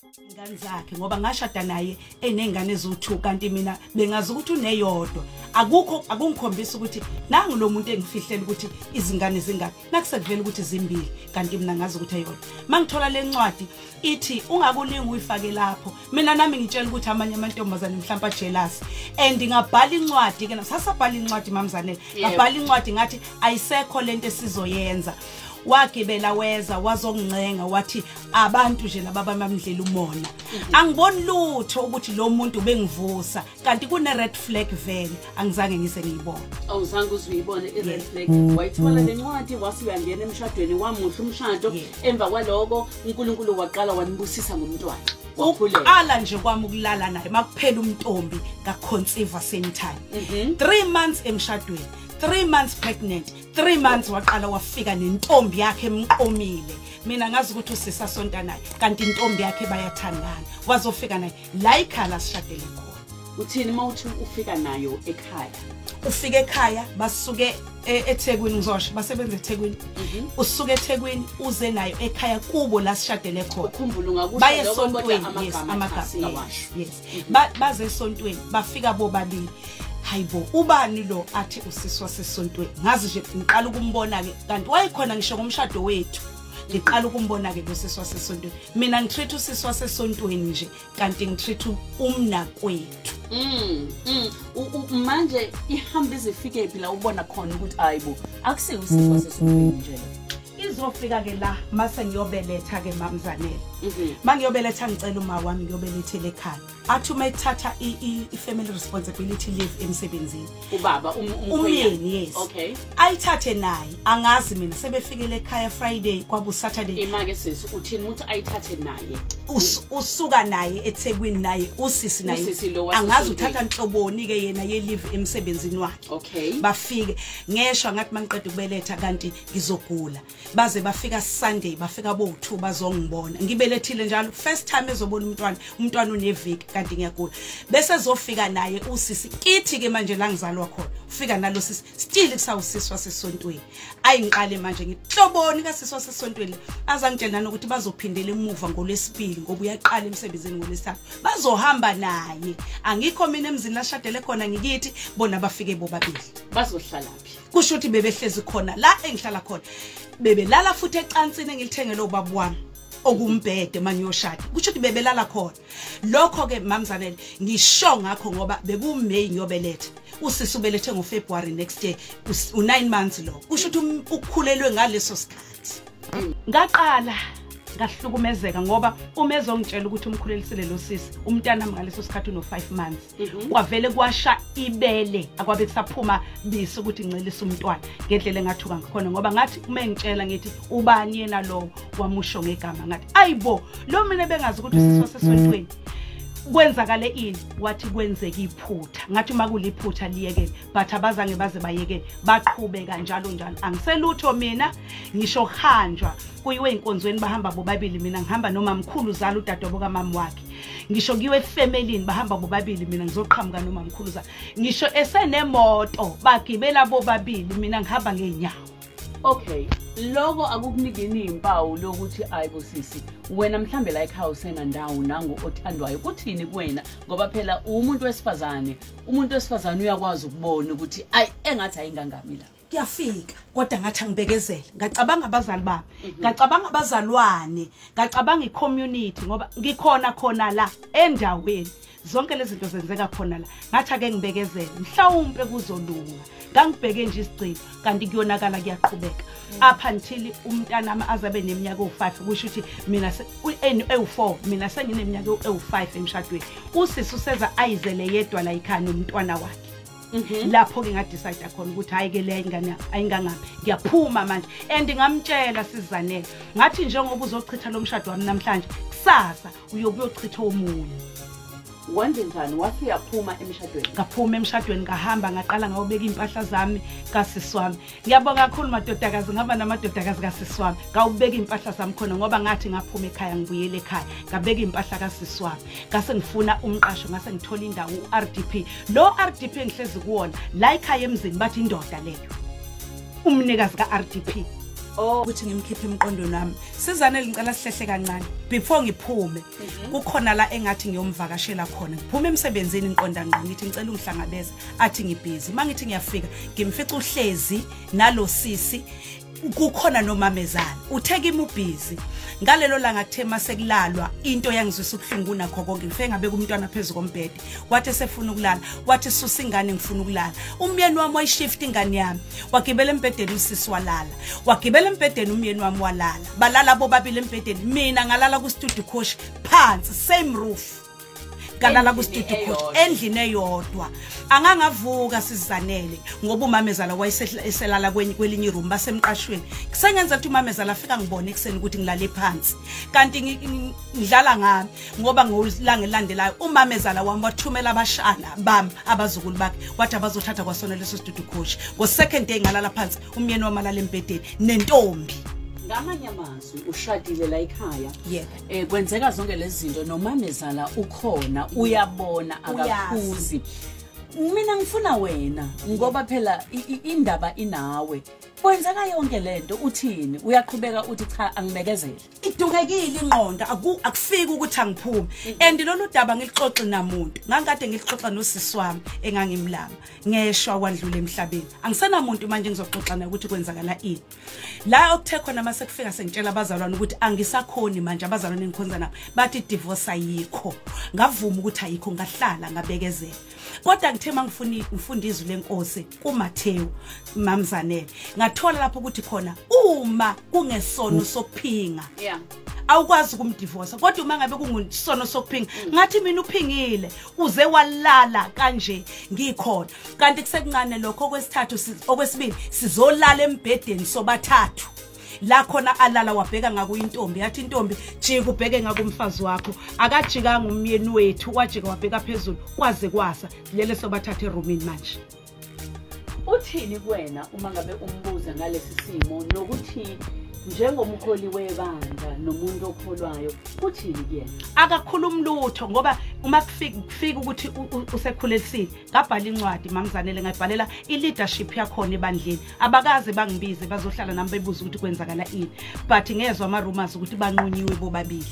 Ingane zakhe ngoba ngashada naye enengane eziwu2 kanti mina bengazi ukuthi uneyodwa. Akukho akungikhombisa ukuthi nangu lo muntu engifihlela ukuthi izingane zingaki, nakusekuvela ukuthi zimbili kanti mina ngazi ukuthi eyodwa. Mangithola lencwadi ithi ungakulingi uyifake lapho, mina nami ngitshela ukuthi amanye amantombazane mhlawumbe jealous and ngabhala incwadi ke sasabhala incwadi mamzanele, ngabhala incwadi ngathi ayisekho lento esizoyenza. Wagibela weza wazongincenga wathi abantu nje laba bamamdlela umona. Angiboni lutho ukuthi lo muntu bengivusa kanti kune red flag vele angizange ngise ngiyibone. Awuzange uzuyibone i red flag. Wayithola lencwadi wase uyangena emshadweni wamuhle umshado. Emva kwaloko uNkulunkulu waqala wanibusisa ngomntwana. Uqala nje kwami ukulala naye makuphela umntombi kaconceive same time. 3 months emshadweni, 3 months pregnant, 3 months waqala wafika nentombi yakhe emqomile. Mina ngazi ukuthi usisa sonta naye kanti intombi yakhe bayathandana. Wazofika naye la ikhala sishadele khona. Uthini mawuthi ufika nayo ekhaya? Ufika ekhaya basuke eThekwini, ngizosho basebenza eThekwini. Usuke eThekwini uze nayo ekhaya kubo la sishadele khona. Ukhumbula ungakusho lokho kodwa amagama singawasho. Yes. Baze esontweni bafika bobabili. Hayibo ubani lo athi usiswa sesontweni? Ngazi nje ngiqala ukumbona ke kanti wayekhona ngisho ngomshado wethu. Ngiqala ukumbona ke lo siswa sesontweni. Mina ngitreat usiswa sesontweni nje kanti ngitreat umnakwethu. Manje ihamba izifike phi la ubona khona ukuthi hayibo akusiyo usiswa sesontweni nje lo. Izofika ke la mase ngiyobeletha ke mamzanele. Mangiyobeletha ngicela uma wami ngiyobelethele ekhaya. Athi uma ethatha i-family responsibility leave emsebenzini. Ubaba umyeni, yes. Okay. Ayithathe naye, angazi mina sebefikele ekhaya Friday kwabu Saturday. Imake sisi uthini ukuthi ayithathe naye? Usuka naye eThekwini naye usisi naye. Angazi uthatha nhloboni ke yena ye leave emsebenzini wakhe. Okay. Bafike ngeshwa ngathi mangiqeda ukubeletha kanti ngizogula. Baze bafika Sunday bafika bo2 bazongibona. Ngibelethile njalo first time ezobona umntwana, umntwana uneviki kanti ngiyagula. Bese ezofika naye usisi kithi ke manje la ngizalwa khona. Ufika nalo sisi still kusawusiswa sesontweni. Ayingiqale manje ngihloboni kasiswa sesontweni. Azangitshela nanokuthi bazophindela emuva ngolwesibili ngoba uyaqala emsebenzini ngolwesithathu. Bazohamba naye. Angikho mina emzini lashadele khona ngikithi bona bafike bobabili. Bazohlala phi? Kusho ukuthi bebehlezi khona la engihlala khona. Bebelala futhi ecansini engilithengele ubaba wami okumbhede mangiyoshada. Kusho ukuthi bebelala khona. Lokho ke mamzanele ngisho ngakho ngoba bekuMay ngiyobeletha. Usisi ubelethe ngoFebruary next year, u9 months lo. Kusho ukuthi ukukhulelwe ngaleso sikhathi. Ngaqala ngahlukumezeka ngoba uma ezongitshela ukuthi umkhulelisile lo sisi umntana ngaleso sikhathi uno5 months. Kwavele kwasha ibele akwabe kusaphuma bisi ukuthi ngicelisa umntwana ngendlela engathuka ngakhona ngoba ngathi uma engitshela ngithi ubani yena lo wamusho ngegama ngathi ayibo lo mina bengazi ukuthi usisi wasesontweni. Kwenzakale ini? Wathi kwenzeka iphutha. Ngathi uma kuliphutha liyekele, but abazange baze bayekele, baqhubeka njalo njalo. Angiselutho mina ngisho kuhanjwa kuyiwe enkonzweni bahamba bobabili, mina ngihamba noma mkhulu zalo udadewabo kamama wakhe. Ngisho kuyiwe efamilini bahamba bobabili, mina ngizoqhamuka noma mkhulu zalo. Ngisho esenemoto bagibela bobabili, mina ngihamba ngeenyawo. Okay, lokho akukunikini impawu lokuthi ayibo sisi wena mhlambe la ekhaya usenandawo nangu othandwayo kuthini kuwena ngoba phela umuntu wesifazane, umuntu wesifazane uyakwazi ukubona ukuthi ayi engathi ayingangami la. Kuyafika kodwa ngathi angibekezele. Ngacabanga abazali bami, ngacabanga abazalwane, ngacabanga icommunity ngoba ngikhona khona la endaweni. Zonke lezi zinto zenzeka khona la. Ngathi ake ngibekezele mhlawumbe kuzolunga. Ngangibheke nje isigcino kanti kuyonakala kuyaqhubeka. Up until umntana azabe neminyaka ewu5 kusho ukuthi mina ewu4 mina sengineminyaka ewu5 emshadweni. Usisi useza ayizele yedwa la ekhaya nomntwana wakhe. Lapho ke ngadecide khona ukuthi hayi ke le ingane ayingangami ngiyaphuma manje. And ngamtshela sizanele ngathi njengoba uzochitha lo mshado wami namhlanje kusasa uyobuyochitha omunye. Wenze njani wathi uyaphuma emshadweni? Ngaphuma emshadweni ngahamba ngaqala ngawubeka impahla zami kasisi wami. Ngiyabonga kakhulu madodakazi, ngihamba namadodakazi kasisi wami. Ngawubeka impahla zami khona ngoba ngathi ngaphuma ekhaya ngibuyele ekhaya. Ngabeka impahla kasisi wami. Ngase ngifuna umqasho, ngase ngithola indawo uRDP. Lo RDP engihlezi kuwona la ekhaya emzini bathi indoda leyo. Umnikazi kaRDP. Oh, ukuthi ngimkhiphe emqondweni wami. Sizanele, ngicela sihlehle kancane before ngiphume. Kukhona la engathi ngiyomvakashela khona. Ngiphume emsebenzini, ngiqonda ngqo, ngithi ngicela ungihlangabeze, athi ngibhizi. Mangithi ngiyafika, ngimfica uhlezi nalo sisi, kukhona nomamezala. Uthe kimi ubhizi ngalelo langa. Kuthe masekulalwa, into yangizwisa ubuhlungu kunakho konke, ngifike ngabeka umntwana phezu kombhede. Wathi esefuna ukulala, wathi, "Susa ingane, ngifuna ukulala." Umyeni wami wayishift ingane yami, wagibela embhedeni, usisi walala, wagibela embhedeni, umyeni wami walala, balala bobabili embhedeni. Mina ngalala ku-studio coach phansi, same roof, ngalala Endlini ku-studio coach. Eyodwa. Endlini eyodwa. Angangavuka, sizanele, ngoba umamezala wayeselala kwelinye iroom, basemqashweni. Kusengenza ukuthi umamezala afika ngibone ekuseni ukuthi ngilale phansi, kanti ngidlala ngami, ngoba ngolanga elilandelayo umamezala wami wathumela abashana bami, abazukulu bakhe, wathi abazothatha kwasona leso studio coach. Ngo-second day ngalala phansi, umyeni wami alala embhedeni nentombi. Ngamanye amazwi, ushadile la ekhaya, Yebo. Kwenzeka zonke lezi zinto, nomamezala ukhona, uyabona, akaphuzi. Mina ngifuna wena, ngoba phela indaba inawe. Kwenzeka yonke lento, uthini? Uyaqhubeka uthi cha, angibekezele? Idungekile ingqondo, akufiki ukuthi angiphume. And lolu daba ngilixoxe namuntu, ngangikade ngilixoxa nosisi wami engangimlama. Ngeshwa kwadlula emhlabeni, angisenamuntu manje ngizoxoxa naye ukuthi kwenzakala ini la. Okuthe khona mase kufika sengitshela abazalwane ukuthi angisakhoni manje, abazalwane engikhonza nabo bathi divorce ayikho. Ngavuma ukuthi ayikho, ngahlala ngabekezela. Kodwa ngithe mangifuna ngifunda izwi lenkosi kuMathewu, mamzanele, ngathola lapho ukuthi khona uma kungesono sokuphinga, awukwazi ukumdivorce. Kodwa uma ngabe kungusono sokuphinga, ngathi mina uphingile, uze walala kanje ngikhona, kanti kusekuncane lokho. Okwesithathu, okwesibili, sizolala embhedeni sobathathu. La khona alala wabheka ngakuyintombi, yathi intombi, "Jika ubheke ngakumfazi wakho." Akajikanga umyeni wethu, wajika wabheka phezulu kwaze kwasa. Lele sobathathu erumini manje. Uthini kuwena uma ngabe umbuza ngalesi simo, nokuthi njengomholi webandla nomuntu okholwayo, uthini kuyena? Akakhulumi lutho, ngoba uma kufika ukuthi usekhulelisile, ngabhala incwadi, mamzanele, ngayibhalela i-leadership yakhona ebandleni. Abakaze bangibize bazohlala nami bebuza ukuthi kwenzakala ini, but ngezwa ama-rumors ukuthi banqunyiwe bobabili,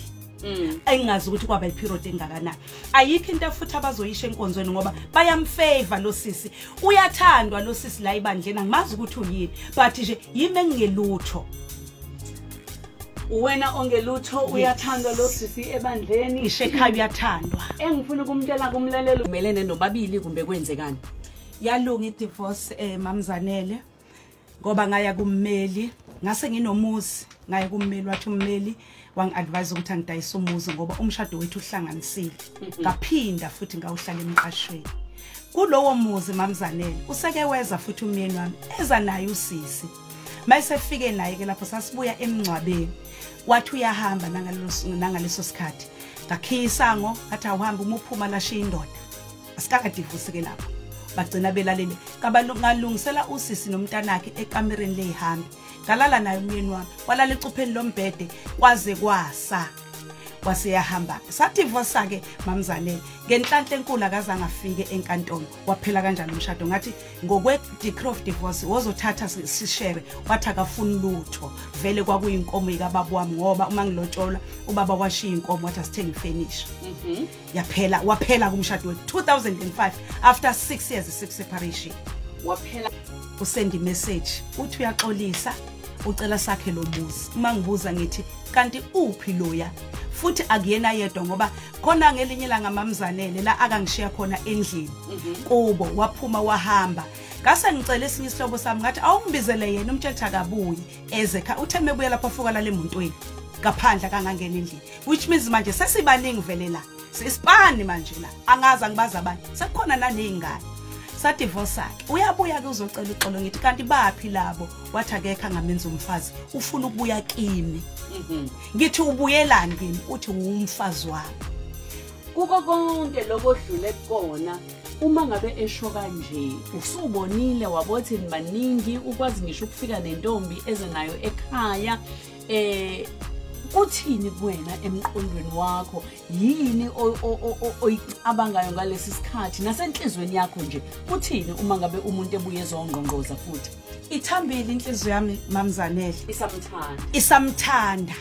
engingazi ukuthi kwaba iperiod engakanani. Ayikho into futhi abazoyisho enkonzweni, ngoba bayamfavor lo sisi, uyathandwa lo sisi la ebandleni. Angimazi ukuthi uyini, but nje yimi engingelutho. Wena ongelutho, uyathandwa lo sisi ebandleni. Ngisho ekhaya uyathandwa. Engifuna ukumtshela kumlaleli, umelene nobabili kumbe kwenzekani? Yalunga i-divorce, mamzanele, ngoba ngaya kummeli, ngase nginomuzi. Ngaya kummeli, wathi ummeli wangi-advise ukuthi angidayise umuzi ngoba umshado wethu uhlanganisile. Ngaphinda futhi ngawuhlala emqashweni kulowo muzi, mamzanele. Useke weza futhi umyeni wami, eza naye usisi. Mayesefike naye ke lapho, sasibuya emngcwabeni, wathi uyahamba nangaleso sikhathi. Ngakhiya isango, ngathi awuhambe, uma uphuma lashiya indoda. Asikakadivusi ke lapho, bagcina belalele. Ngalungisela usisi nomntanakhe ekamereni leyihambi, ngalala naye. Umyeni wami walala ecupheni lombhede kwaze kwasa, waseyahamba. Sadivosa-ke, mamzanele, ngenhlanhla enkulu akazange afike enkantolo. Waphela kanjalo umshado. Ngathi ngokwe-decree of divorce wozothatha sishere, wathi akafuni lutho. Vele kwakuyinkomo yikababa wami, ngoba uma ngilotsholwa ubaba washiya inkomo, wathi asithenge ifenisha. Yaphela, waphela kumshado wethu 2005, after 6 years six separation. Waphela. Usend message, uthi uyaxolisa, ucela sakhe lo muzi. Uma ngibuza ngithi kanti uphi loya? Futhi akuyena yedwa, ngoba khona ngelinye ilanga, mamzanele, la akangishiya khona endlini kubo, waphuma wahamba. Ngase ngicela esinye isihlobo sami, ngathi awungibizele yena, umtshela ukuthi akabuye eze ekhaya. Uthe mebuya lapho, afuka lale emontweni ngaphandle, akangangena endlini, which means manje sesibaningi vele la, sisipani manje la. Angazi, angibazi abanye, sekukhona naney'ngane. Sadivosa-ke, uyabuya-ke uzocela uxolo. Ngithi kanti baphi labo? Wathi akekho angamenza umfazi, ufuna ukubuya kimi. Ngithi ubuyelani kimi? Uthi umfazi wami. Kuko konke lokodlule kukona, uma ngabe esho kanje, usubonile wabothi baningi, ukwazi ngisho ukufika nentombi eze nayo ekhaya. Kuthini kuwena emqondweni wakho? Yini oyicabangayo ngalesi sikhathi nasenhlizweni yakho nje? Kuthini uma ngabe umuntu ebuye ezongqongqoza futhi? Ithambile inhliziyo yami Mamzanele. Isamthanda. Isamthanda.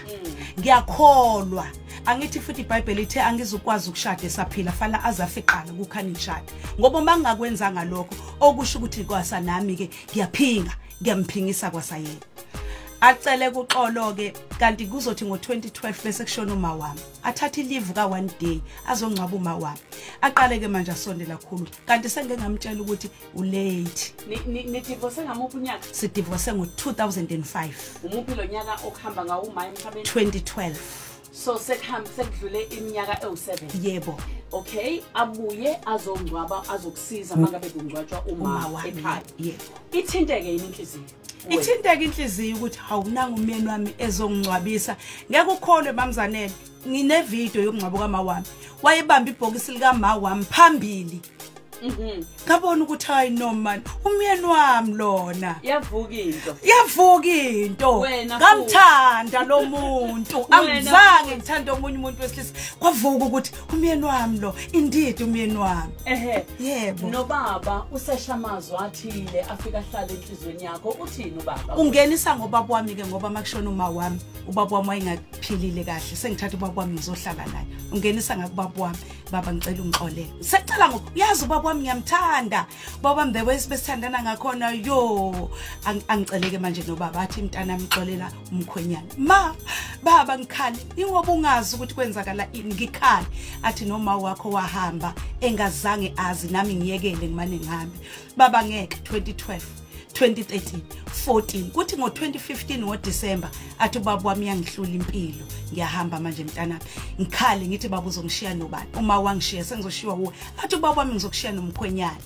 Ngiyakholwa. Angithi futhi iBhayibheli ithe angizukwazi ukushada esaphila, fana azafiqala kukhani ngishada. Ngoba uma ngingakwenzanga lokho okusho ukuthi kwasa nami ke ngiyaphinga, ngiyamphingisa kwasayena. Acele kuxolo ke kanti kuzothi ngo2012 bese kushona uma wami. Athatha ilive ka 1 day azongcwaba uma wami. Aqale ke manje asondela kakhulu kanti sengeke ngamtshela ukuthi ulate. Ni divorce ngamuphi unyaka? Si divorce ngo2005. Umuphi lo nyaka okuhamba ngawo uma emhlabeni? 2012. So sekuhambe sekudlule iminyaka ewu7. Yebo. Okay, abuye azongcwaba azokusiza mangabe kungcwatshwa uma ekhaya. Yebo. Ithinteke yini inhliziyo? Ithinteke inhliziyo ukuthi awunanga umyeni wami ezongcwabisa. Ngeke ukholwe Mamzanele, ngine video yokungcwaba kama wami. Wayebamba ibhokisi lika ma wami phambili. Ngabona ukuthi hayi no man, umyeni wami lona. Yavuka into. Yavuka into. Ngamthanda lo muntu. Angizange ngithande omunye umuntu wesilisa. Kwavuka ukuthi umyeni wami lo, indeed umyeni wami. Ehe. Yebo. Nobaba usesha amazwi athile afika ahlale enhlizweni yakho. Uthini ubaba? Ungenisa ngobaba wami ke ngoba makushona uma wami, ubaba wami wayengaphilile kahle. Sengithatha ubaba wami ngizohlala naye. Ungenisa ngakubaba wami, baba ngicela ungixolele. Secela ngoba uyazi ubaba wami ngiyamthanda. Baba mbewe besithandana ngakhona yo. Angiceleke manje nobaba athi mntana amxolela umkhwenyana. Ma baba ngikhale ingoba ungazi ukuthi kwenzakala ini, ngikhale. Athi noma wakho wahamba engazange azi nami ngiyekele ngimane ngihambe. Baba ngeke 2012 2013 14 kuthi ngo2015 ngoDecember athi ubaba wami yangihlula impilo, ngiyahamba manje mntanami. Ngikhale ngithi baba uzongishiya nobani? Uma wangishiya sengizoshiwa wuwe. Athi ubaba wami ngizokushiya nomkhwenyana.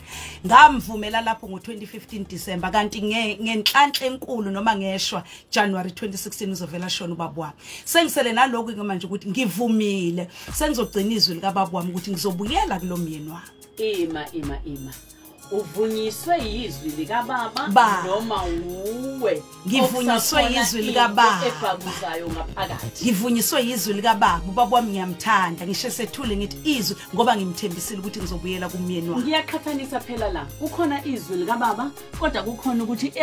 Ngamvumela lapho ngo2015 December kanti ngenhlanhla enkulu noma ngeshwa January 2016 uzovela shona ubaba wami. Sengisele nalokho ke manje ukuthi ngivumile, sengizogcina izwi lika baba wami ukuthi ngizobuyela kulomyeni wami. Ima Uvunyiswe yizwi likababa noma uwe? Ngivunyiswe yizwi likababa ebhakuzayo ngaphakathi. Ngivunyiswe yizwi likababa. Ubaba wami ngiyamthanda, ngisho sethule ngithi izwi ngoba ngimthembisile ukuthi ngizobuyela kumyeni wami. Ngiyaqhathanisa phela la. Kukhona izwi likababa kodwa kukhona ukuthi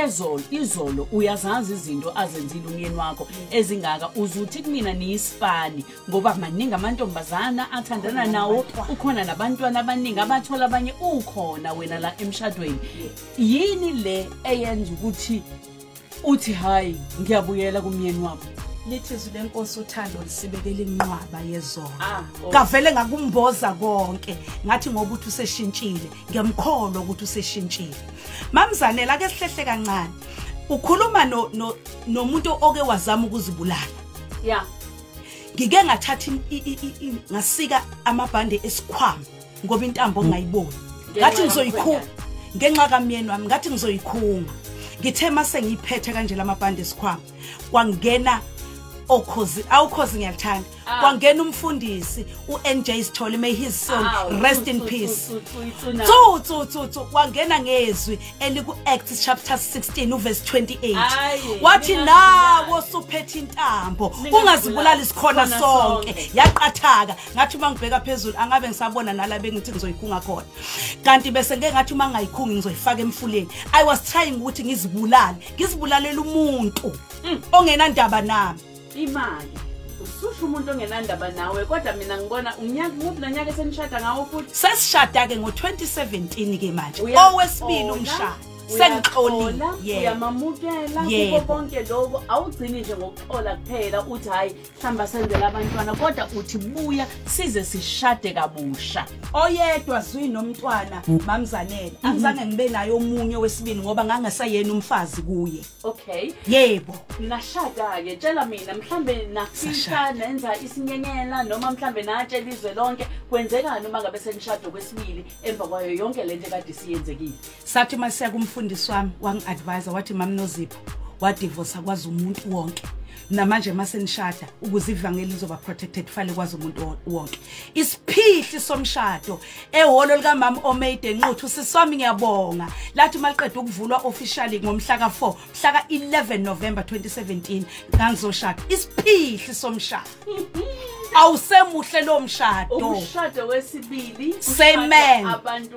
izolo uyazazi izinto azenzile umyeni wakho ezingaka. Uzuthi kumina niyisifani ngoba maningi amantombazana athandana nawo, ukhona nabantwana abaningi abathola abanye, ukhona wena la emshadweni. Yini le eyenza ukuthi uthi hayi ngiyabuyela kumyeni wami? Lithi izwi lenkosi uthando lisibekela inqwaba yezono. Ngavele ngakumboza konke ngathi ngoba uthi useshintshile, ngiyamkholwa ukuthi useshintshile. Mamzanele ake sihlehle kancane. Ukhuluma nomuntu oke wazama ukuzibulala. Yeah. Ngike ngathatha ngasika amabhande esikhwama ngoba intambo ngayiboni. Ngathi ngizoyikhunga ngenxa kamyeni wami, ngathi ngizoyikhunga. Ngithe mase ngiyiphethe kanje lamabhande esikhwama kwangena okhozi, awukhozi ngiyalithanda. Kwangena umfundisi uNJ Sithole, may his soul rest in peace. Tsu kwangena ngezwi eliku Acts chapter 16 uverse 28. Wathi nawo suphethe intambo ungazibulali sikhona sonke. Yaqathaka ngathi uma ngibheka phezulu angabe ngisabona nala bengithi ngizoyikhunga khona. Kanti bese ngeke ngathi uma ngayikhungi ngizoyifaka emfuleni. I was trying ukuthi ngizibulale, ngizibulalela umuntu ongenandaba nami. Imali ususho umuntu ongenandaba nawe, kodwa mina ngibona unyaka muphi nonyaka esenishada ngawo futhi? Sesishada ke ngo2017 ke manje. Owesibili umshado. Sengixolile. Uyamamukela kubo konke lokho, awugcini nje ngokuxola kuphela uthi hayi mhlamba senzela abantwana, kodwa uthi buya size sishade kabusha. Oyedwa zwi nomntwana Mamzanele. Angizange ngibe naye omunye wesibili ngoba ngangasayena umfazi kuye. Okay. Yebo. Nashada ke, tshela mina mhlambe nafika nenza isinyenyela noma mhlambe natshela izwe lonke kwenzekani uma ngabe senishado kwesibili emva kwayo yonke lento ekade siyenzekile? Sathi masiya kumfundisi wami wangi-advise wathi Mam Nozipho wadivorce kwazi umuntu wonke. Namanje masenishada ukuze ivangeli lizoba protected fale kwazi umuntu wonke. Isiphihli somshado ehholo lika mama Omade eNquthu, siswami ngiyabonga. Lathi maliqeda ukuvulwa officially ngomhla ka4, mhla ka11 November 2017 ngangizoshada. Isiphihli somshado. Awusemuhle lo mshado. Umshado wesibili. Same man. Abantu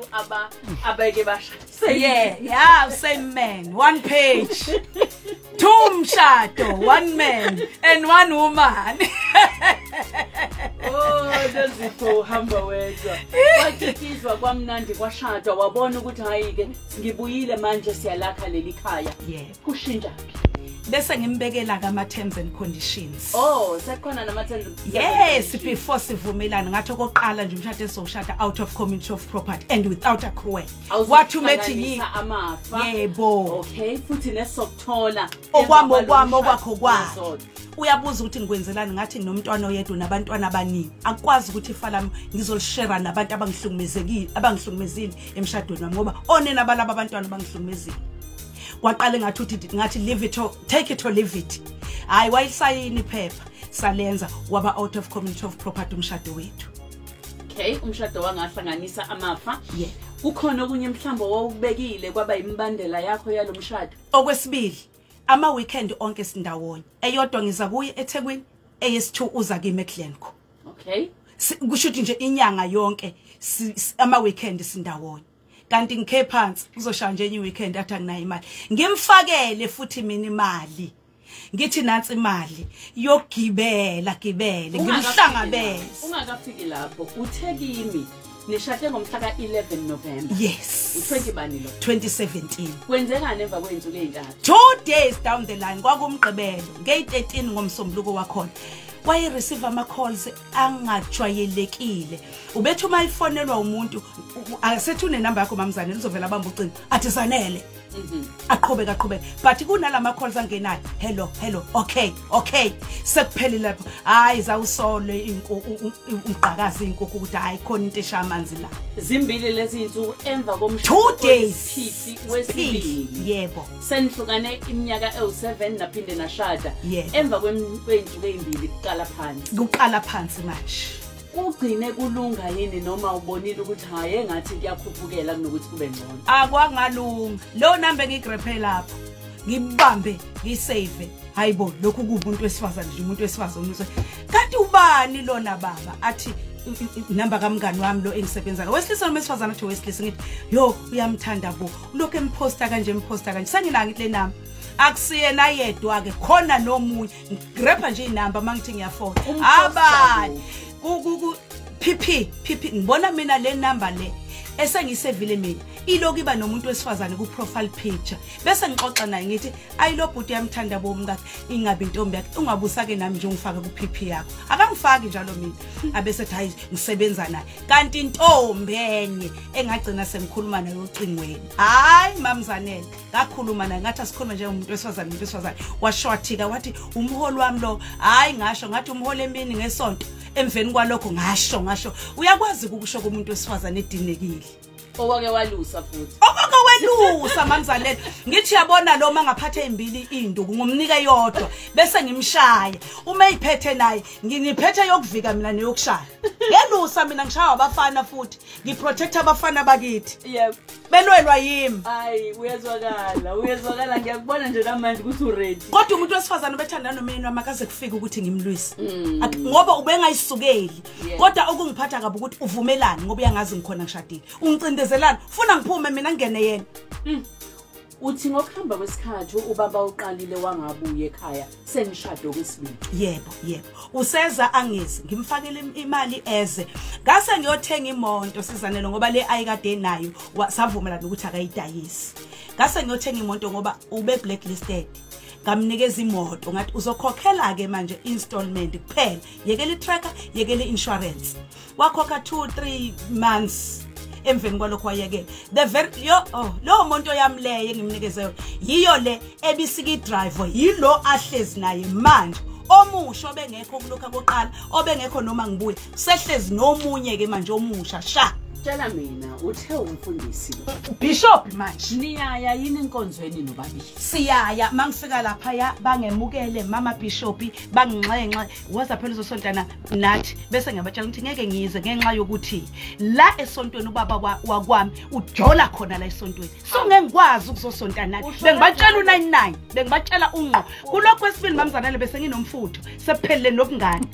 abeke bashada. Yeah, yeah, same man. One page. Two mshado, one man and one woman. Oh, Nozipho uhamba wedwa. Kwakhikhizwa kwamnandi kwashadwa wabona ukuthi hayi ke ngibuyile manje siyalakha leli khaya. Yeah. Kushintsha. Bese ngimbekela ama terms and conditions. Oh, sekukhona nama terms. Yes, before sivumelana ngathi okoqala nje umshado esowushada out of community of property and without accrual. Wathi umethi yi amafa. Yebo. Okay, futhi nesokuthola okwami okwami okwakho kwakho. Uyabuza ukuthi ngikwenzelani, ngathi nginomntwana oyedwa nabantwana abaningi. Akwazi ukuthi ifa lami ngizolishare nabantu abangihlukumezekile, abangihlukumezile emshadweni wami ngoba onena balaba abantwana abangihlukumezile. Kwaqale ngathi uthi ngathi leave it or take it or leave it. Hayi wayisayini iphepha salenza waba out of community of property umshado wethu. Okay, umshado wangahlanganisa amafa. Yeah. Kukhona okunye mhlawumbe owubekile kwaba imibandela yakho yalomshado? Okwesibili, ama weekend onke sindawonye. Eyodwa ngiza kuye eThekwini, eyesi2 uza kimi eGlencoe. Okay. Kusho ukuthi nje inyanga yonke ama weekend sindawonye. Kanti ngikhe phansi uzoshaya nje enye weekend athi anginayo imali. Ngimfakele futhi mina imali. Ngithi nansi imali yokugibela gibele ngimhlangabeze. Ungakafiki lapho uthe kimi nishade ngomhla ka11 November. Yes. U20 bani lo? 2017. Kwenzekani emva kweinsuku ezintathu? 2 days down the line kwakumgqibelo nge13 ngomsombuluko wakhona. Waye receive ama calls angajwayelekile. Ubethi uma ifonelwa umuntu asethu nenamba yakho mamzane lizovela bamba ucingo athi Zanele. Aqhubeka aqhubeka but kunalama calls angenayo hello hello okay okay sekuphelile lapho. Hayi zawusole umgqakazi inkukhu ukuthi hayi khona into esha amanzi la. Zimbili lezi insuku emva komshado 2 days wesibili. Yebo. Senihlukane iminyaka ewu7 naphinde nashada. Emva kweinsuku ezimbili kuqala phansi. Kuqala phansi manje. Ugcine kulunga yini noma ubonile ukuthi hayi engathi kuyakhuphukela kunokuthi kube ngcono? Akwangalunga. Lo number engigrephe lapho ngibambe ngisave. Hayibo lokhu kuwumuntu wesifazane nje, umuntu wesifazane. Kanti ubani lona baba athi inamba kamngani wami lo engisebenza ngayo wesilisa noma wesifazane? Athi wesilisa. Ngithi yo uyamthanda bo, lokho emposta kanje emposta kanje. Sengina ngithi le namba akusiyena yedwa ke, khona nomunye. Ngigrepha nje inamba mangithi ngiyafona abani ku PP PP. Ngibona mina le number le esengisevile mina iloku iba nomuntu wesifazane ku profile picture, bese ngixoxa naye ngithi ayilo bhuti yamthanda bomkakhe ingabe intombi yakhe ungabusa ke nami nje ungifake ku PP yakho. Akangifaki njalo mina abese ethi hayi ngisebenza naye. Kanti intombi enye engagcina sengikhuluma naye ocingweni, hayi mamzanele ngakhuluma naye ngathi asikhulume nje umuntu wesifazane umuntu wesifazane. Washwathika wathi umholi wami lo. Hayi ngasho ngathi umholi emini ngesonto. Emveni kwalokho ngasho uyakwazi ukusho kumuntu wesifazane edinekile. Owake walusa futhi. Owake welusa mamzalelo. Ngithi yabona lo mangaphathe ezimbili induku ngomnika yodwa bese ngimshaya. Uma eyiphethe naye nginiphethe yokuvika mina neyokushaya. Ngelusa mina ngishaya abafana futhi. Ngiprotect abafana bakithi. Yebo. Belwelwa yimi. Hayi uyezwakala, uyezwakala ngiyakubona nje namanje ukuthi uready. Kodwa umuntu wesifazane obethandana nomyeni wami akaze kufike ukuthi ngimlwise. Ngoba ubengayisukeli. Kodwa okungiphatha kabi ukuthi uvumelani ngoba uyangazi ngikhona ngishadile. Ungicindezelana, ufuna ngiphume mina ngene yena. Uthi ngokuhamba kwesikhathi ubaba uqalile wangabuye ekhaya senishado kwesibili. Yebo, yebo. Useza angezi, ngimfakele imali eze. Ngase ngiyothenga imoto Sizanele ngoba le ayikade nayo savumelana ukuthi akayidayisi. Ngase ngiyothenga imoto ngoba ube blacklisted. Ngamnikeza imoto ngathi uzokhokhela ke manje installment kuphela. Yekela itracker, yekela insurance. Wakhokha 2-3 months. Emveni kwalokho wayekela. The very yo oh lo muntu yamleye engimnikeze yona yiyo le ebisika idriver, yilo ahlezi naye manje. Omusha obengekho kulokho akoqala, obengekho noma ngibuye, sehlezi nomunye ke manje omusha sha. Tshela mina uthe umfundisi lo. Bishop manje. Niyaya yini enkonzweni nobabili? Siyaya mangifika lapha ya bangemukele mama Bishop banginxenxe waza phela uzosontana nathi bese ngiyabatshela ukuthi ngeke ngize ngenxa yokuthi la esontweni ubaba wakwami ujola khona la esontweni. So ngeke ngikwazi ukuzosontana nathi. Bengibatshela u99, bengibatshela unqo. Kulokho kwesibili mamzanele bese nginomfutho sephelele nobungane.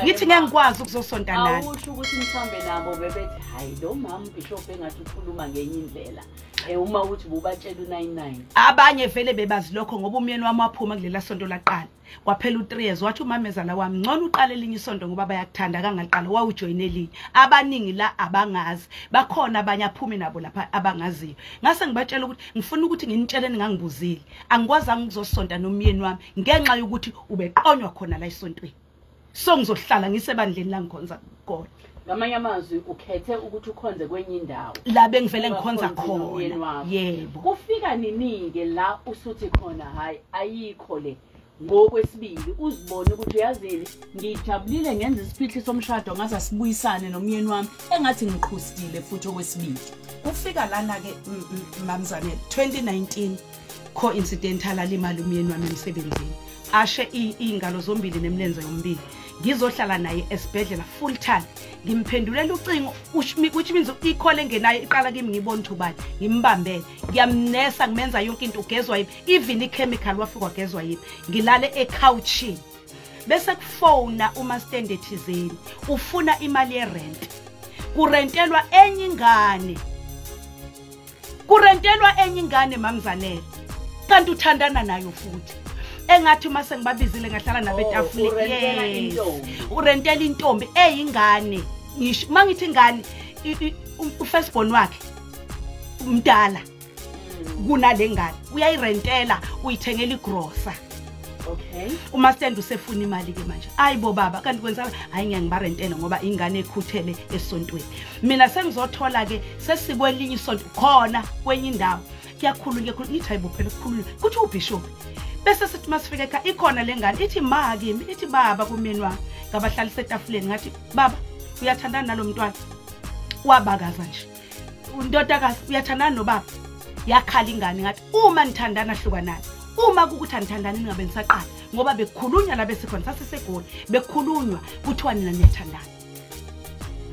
Ngithi ngeke ngikwazi ukuzosonta nani. Awusho ukuthi mhlambe nabo bebethi hayi lo mama Bishop engathi ukhuluma ngenye indlela. Uma uthi bubatshela u99. Abanye vele bebazi lokho ngoba umyeni wami waphuma kulela sonto laqala. Kwaphela u3 years wathi umamezala wami ngcono uqale elinye isonto ngoba bayakuthanda kangaqala wawujoin elinye. Abaningi la abangazi. Bakhona abanye aphumi nabo lapha abangaziyo. Ngase ngibatshela ukuthi ngifuna ukuthi nginitshele ningangibuzile. Angikwazanga ukuzosonta nomyeni wami ngenxa yokuthi ubeqonywa khona la esontweni. So ngizohlala ngisebandleni la ngikhonza khona. Ngamanye amazwi ukhethe ukuthi ukhonze kwenye indawo la bengivele ngikhonza khona. Yebo. Kufika nini-ke la usuthi khona hayi ayikho le ngokwesibili uzibone ukuthi uyazini ngijabulile ngenza isiphihli somshado ngaze sibuyisane nomyeni wami engathi ngiqhusile futhi okwesibili. Kufika lana-ke mamzanele 2019 coincidental alimali umyeni wami emsebenzini. Ashe ingalo zombili nemlenze yombili. Ngizohlala naye esibhedlela full time. Ngimphendulela ucingo which means i-call engenayo iqala kimi ngibona ukuthi ubani ngimbambele. Ngiyamnesa ngimenza yonke into ugezwa yimi even i-chemical wafika wagezwa yimi. Ngilale ecouchini. Bese kufona uma stand ethizeni ufuna imali yerent. Kurentelwa enye ingane. Kurentelwa enye ingane mamzanele. Kanti uthandana nayo futhi. Engathi uma sengibabizile ngahlala nabo etafuleni. Urentela intombi eyingane. Ngisho mangithi ingane ufirstborn wakhe umdala kunale ngane uyayirentela uyithengela igrosa. Okay. Uma stand usefuna imali ke manje. Hayibo baba kanti kwenzeka hayi ngeke ngibarentele ngoba ingane ekhuthele esontweni. Mina sengizothola ke sesikwelinye isonto khona kwenye indawo. Kuyakhulunywa ngithi hayibo phela kukhulunywa kuthi uBishop. Bese sithi masifika ekhaya ikhona lengane ithi ma kimi ithi baba kumyeni wami ngabahlalisa etafuleni ngathi baba uyathandana nalomntwana wabakaza nje undodakazi uyathandana nobaba yakhala ingane ngathi uma nithandana hlukanani uma kukuthi anithandani ningabe nisaqala ngoba bekukhulunywa la besikhona sasisegoli bekukhulunywa kuthiwa nina niyathandana.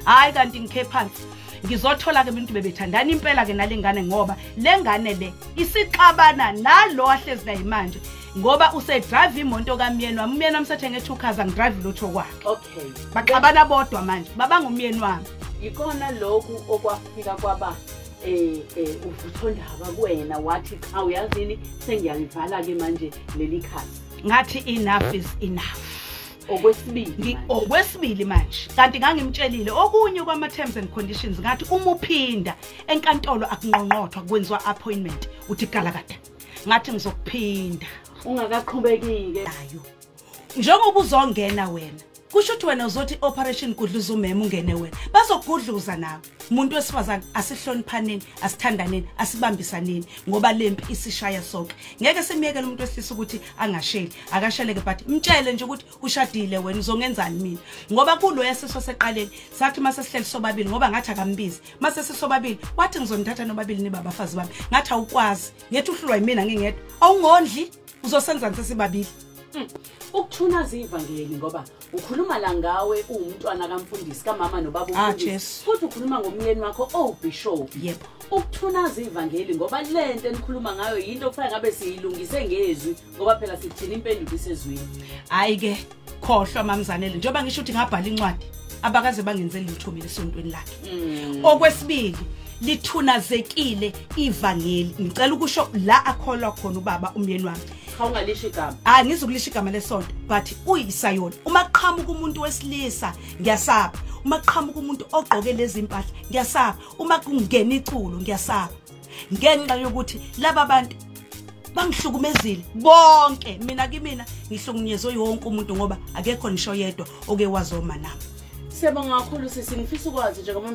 Hayi kanti ngikhe phansi ngizothola ke abantu bebethandana impela ke nalengane ngoba lengane le isixabana nalo ahlezi naye manje ngoba usedrive imoto kamyeni wami. Umyeni wami sethenge 2 cars angidrive lutho kwakhe. Okay. Baxabana bodwa manje babanga umyeni wami. Ikona lokhu okwafika kwaba uvuthondaba kuwena wathi cha uyazini sengiyalivala ke manje leli khasi. Ngathi enough is enough. Okwesibili okwesibili manje kanti ngangimtshelile okunye kwama terms and conditions ngathi uma uphinda enkantolo akunqonqothwa kwenziwa appointment uthi galakada ngathi ngizokuphinda ungakaqhubeki-ke nayo njengoba uzongena wena kusho ukuthi wena uzothi operation gudluza umema ungene wena bazokugudluza nawe. Umuntu wesifazane asihloniphaneni asithandaneni asibambisaneni ngoba lempi isishaya sonke. Ngeke simiyekele umuntu wesilisa ukuthi angasheli akasheleke but mtshele nje ukuthi ushadile wena uzongenzani mina ngoba kulo yasiso seqaleni sathi mase sihleli sobabili ngoba ngathi akambizi mase sisobabili wathi ngizonithatha nobabili niba abafazi bami ngathi awukwazi ngethi uhlulwa yimina ngingedwa awungondli uzosenzani sesibabili. Ukuthuna ivangeli ngoba ukhuluma la ngawe uwumntwana kamfundisi kamama nobaba umfundisi futhi ukhuluma ngomyeni wakho owubishop. Yebo. Ukuthuna ivangeli ngoba lento enikhuluma ngayo yinto okufanele ngabe siyilungise ngezwi ngoba phela sithini impendulo isezwini. Hayi ke khohlwa mamzanele njengoba ngisho ukuthi ngabhala incwadi abakaze bangenzeli lutho mina esontweni lakhe. Okwesibili lithunazekile ivangeli. Ngicela ukusho la akholwa khona ubaba umyeni wami. Cha ungalisho igama. Ah ngizokulisha igama lesonto but uyisayona. Uma qhamuka umuntu wesilisa ngiyasaba. Uma qhamuka umuntu ogqoke lezi impahla ngiyasaba. Uma kungena iculo ngiyasaba. Ngenxa yokuthi laba bantu bangihlukumezile bonke. Mina kimina ngihlukunyezwe yonke umuntu ngoba akekho nisho yedwa oke wazoma nami. Siyabonga kakhulu sisi, ngifisa ukwazi njengoba